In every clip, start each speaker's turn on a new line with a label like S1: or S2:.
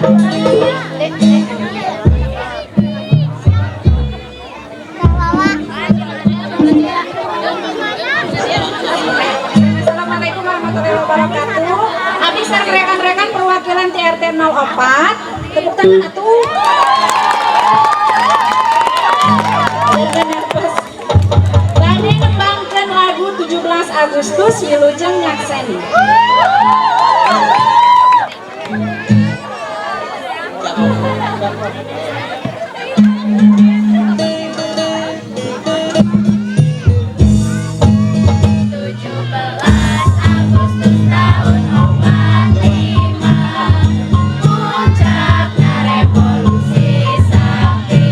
S1: Assalamualaikum warahmatullahi wabarakatuh. Abdi sareng rekan-rekan perwakilan TRT 04. Tepuk tangan atuh. Nervous. Bade nembangkeun lagu 17 Agustus Wilujeng Nyakseni.
S2: Agustus tahun 45, puncaknya revolusi sakti,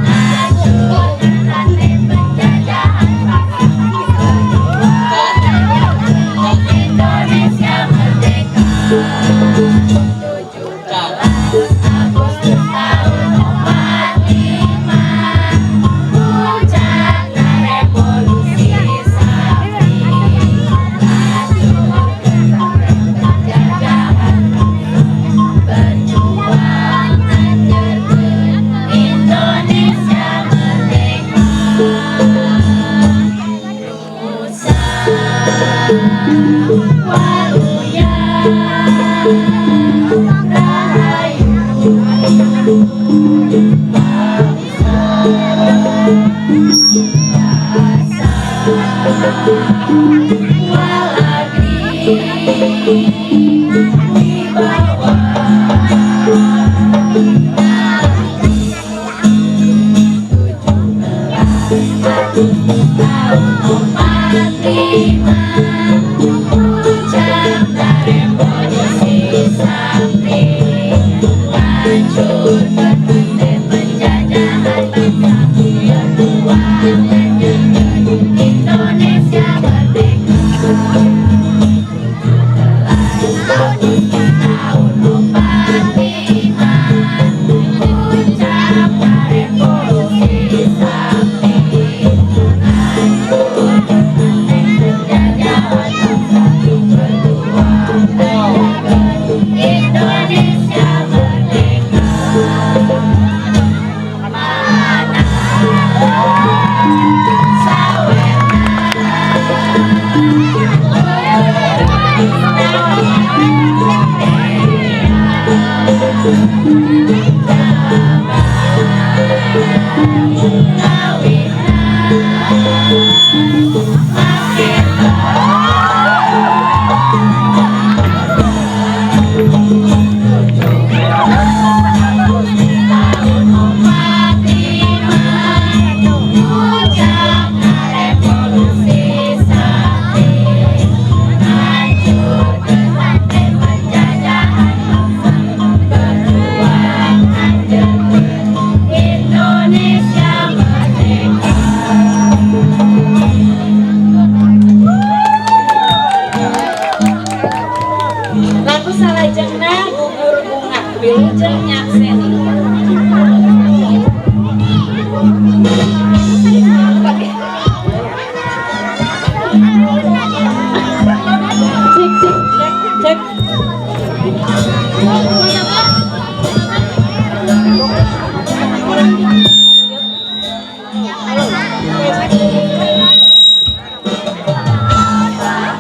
S2: hancurkan rantai penjajahan paksa, berjuang Indonesia merdeka. 17 Agustus tahun 45, puncaknya revolusi sakti, penjajahan berjuang hancurkan Indonesia merdeka. Nusa Waluya Rahayu Bangsa Basa Walagri Wibawa 17 Agustus tahun 45, puncaknya revolusi sakti, hancurkan rantai penjajahan bangsa, berjuang lanjutkan Indonesia merdeka. 17 Agustus tahun 45, puncaknya revolusi sakti, hancurkan rantai penjajahan bangsa, berjuang lanjutkan Indonesia merdeka. Mana sawerna tahun 45, puncaknya revolusi sakti, hancurkan rantai penjajahan bangsa, berjuang hancurkan Indonesia merdeka.
S1: Lagu salajengna Gugur Bunga Wilujeng Nyakseni. Cek cek cek cek.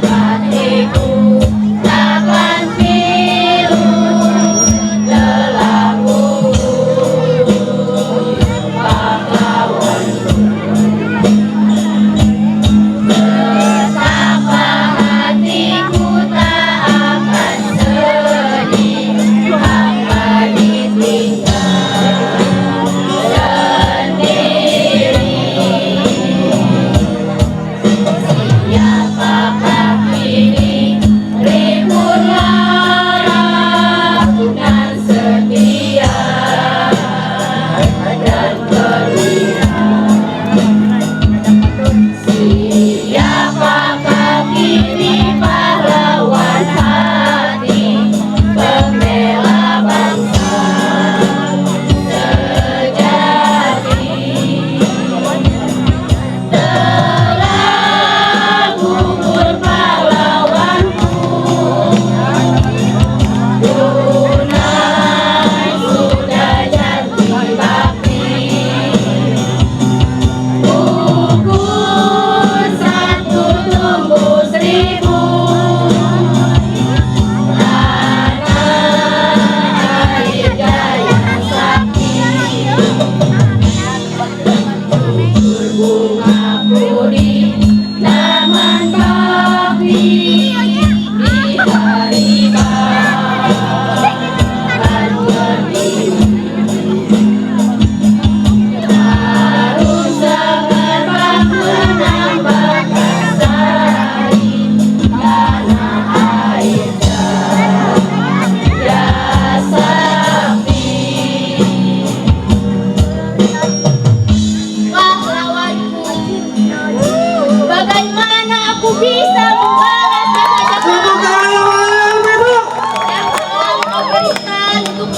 S2: Hatiku takkan pilu, lelaku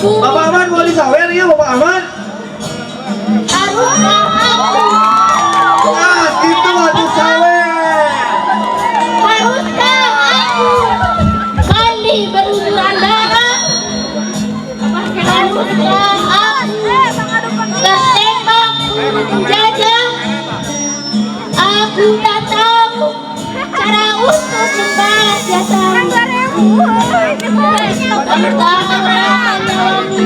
S3: Bapak Ahmad mau disawer ya, Bapak Ahmad?
S2: Haruskah aku
S3: Ah, gitu atuh sawer.
S2: Haruskah aku mandi berlumuran darah? Haruskah aku tertembak peluru penjajah? Aku tak tahu cara untuk membalas jasamu. Pertahankan nyawamu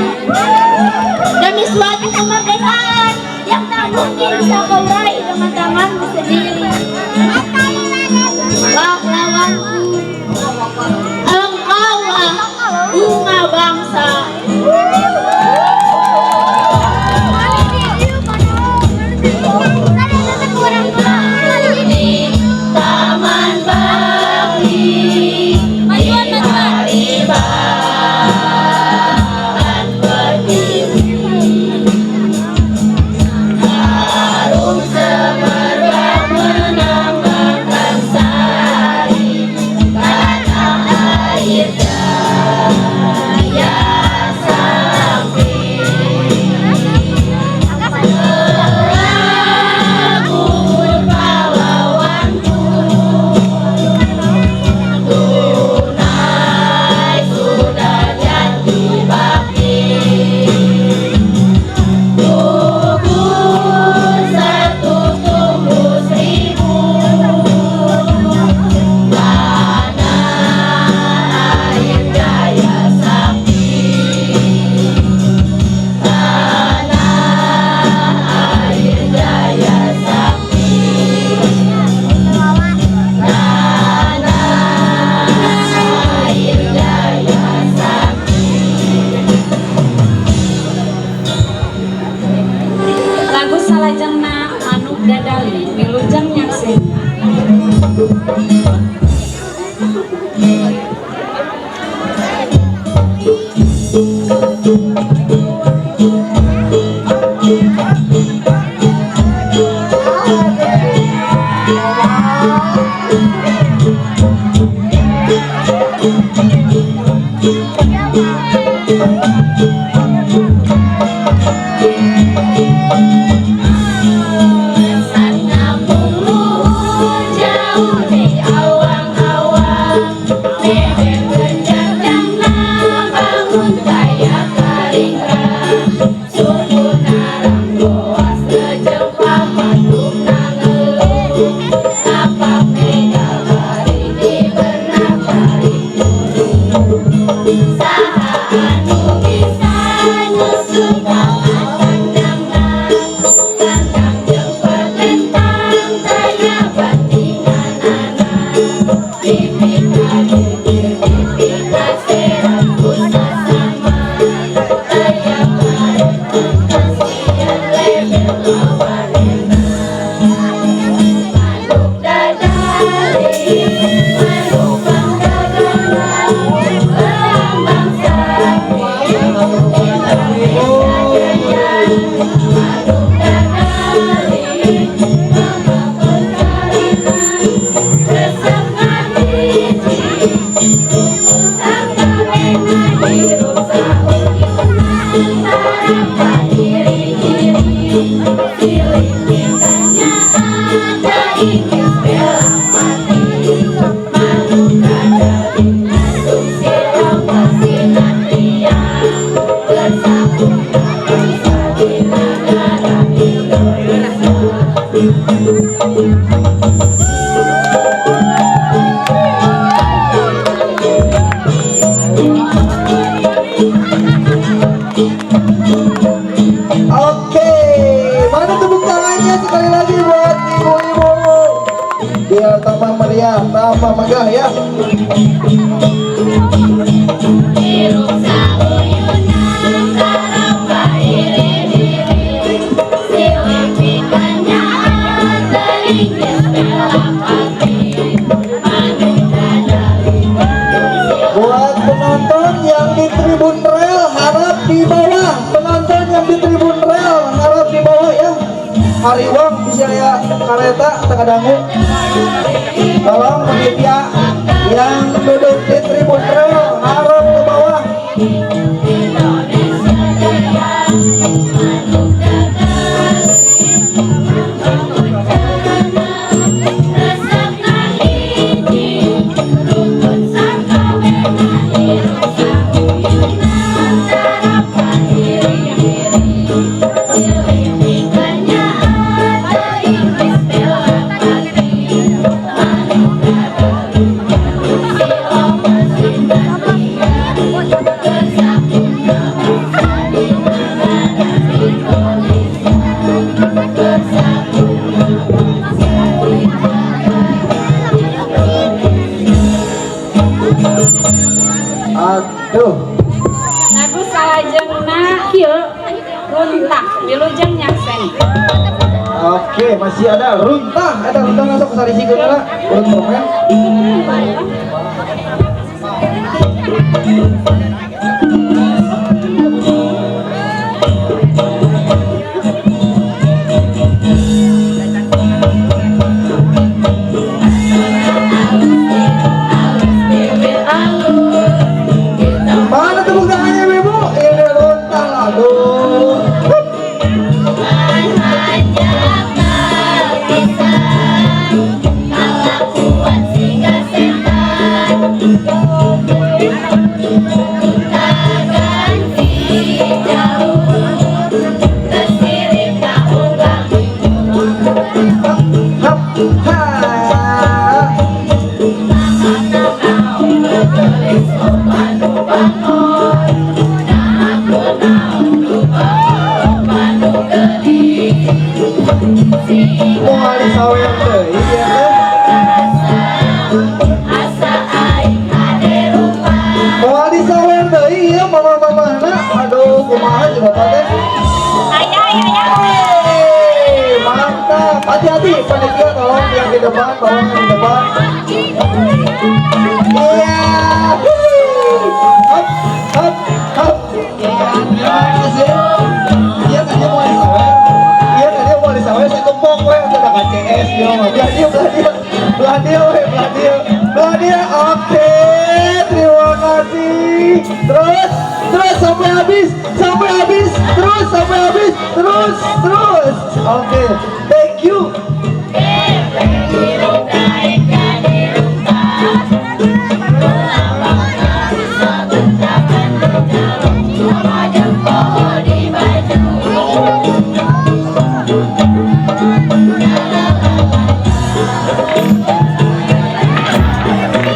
S2: demi suatu kemerdekaan yang tak mungkin bisa kau raih dengan tanganmu sendiri. Pahlawanku, engkaulah bunga bangsa. Taman Bakti di hari Pertiwi, harum semerbak menambahkan sari tanah air jaya sakti. Gugur pahlawanku, tunai sudah janji bakti. Gugur satu tumbuh 1000, tanah air jaya sakti. Tanah air jaya sakti. Tanah air jaya sakti.
S1: Lagu salajengna Manuk Dadali, wilujeng nyakseni.
S2: Ngapung luhur jauh di awang-awang, bebek genjang bangun kaya karingkrang, suku narang goas rejeng pamadung nangeluh, tapak mega bari di benak tarik gunung. Saha anu bisa nyusul kawan kandangna, kandang jeung patentang daya bandinganana, pipi ka bibir pipi ka serat ku sasama, daya karetan kasihan lebel lawanena. Manuk dadali, manuk pangdagangan, lambang sakti Indonesia jaya. Manuk dadali, mama perkarinan, resep ngahiji, rukun sakabehna hirup sauyunan, sarapa iri-iri, silih pitanya ada ingin bela mati. Manuk dadali, asup siram kasinan tiang, bersatunya bangsa di negara Indonesia.
S3: Oke, mana tepuk tangannya sekali lagi buat ibu-ibu. Biar tambah meriah, tambah megah ya.
S2: Hirup sauyunan sarapa iri-iri, silih pikannya teringis bela pati. Manuk dadali,
S3: Buat penonton yang di tribun rel harap di bawah. Penonton yang di tribun rel harap di bawah ya. Hariwang bisa ya kareta teu kadangu. Tolong panitia yang duduk di tribun rel harap ke bawah.
S2: Indonesia.
S1: Kieu runtah wilujeng nyakseni.
S3: Oke, masih ada runtah. Ada runtah masuk ke sari lah. Urut permen. Mana tepuk tangannya ibu? Ini runtah lah tuh. Hap, ha. Moal disawer teuing ieu teh. Moal disawer deui ieu mama-mamana. Aduh, kumaha jeung bapak teh.
S1: Ayah, ayah.
S3: Hey, mantap. Hati-hati panitia, tolong yang di depan, tolong yang di depan. Iya. Hop, hop, hop. Terima kasih. Iya kan dia mau disawer. Iya kan dia mau disawer, saya kepok we atau ada KCS dia mah. Belah dia, belah dia. Belah dia we, belah dia. Belah dia. Oke, terima kasih. Terus, terus sampai habis, terus sampai habis, terus, terus. Oke, thank you.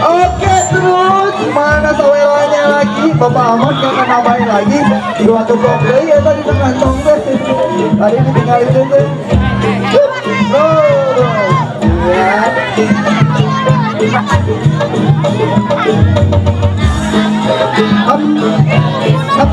S3: Oke, terus mana sawelannya lagi? Bapak Ahmad gak akan nambahin lagi. Dua tepok deui ya tadi di kantong teh. Tadi ditinggalin teh. Terus. Ya. Hop. Hop.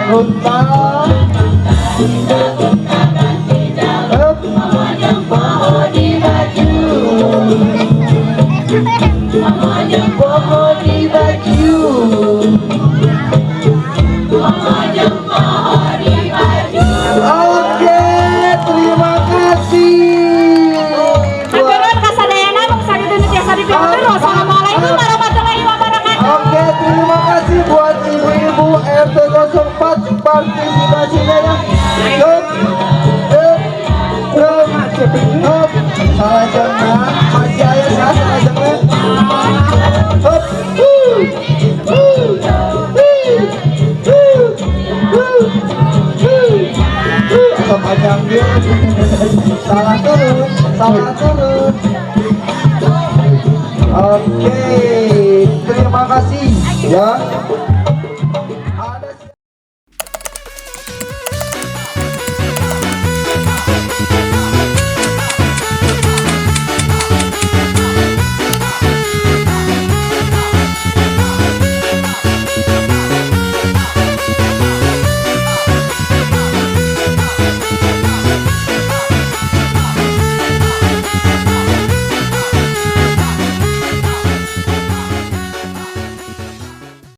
S3: Runtah. Hup. Poho di baju. Oke, terima kasih.
S1: Hatur kasadayana mung sakitu nu tiasa dipihatur. Wassalamualaikum warahmatullahi wabarakatuh.
S3: Oke, terima kasih buat ibu-ibu RT 04 partisipasinya ya. Hup, hup, hup, hup. Salah jangan, masih aya sah salah jangan. Hup, hu, hu, hu, hu, hu, hu, hu. Asa panjang dia. Salah turun, salah turun. Oke, terima kasih ya.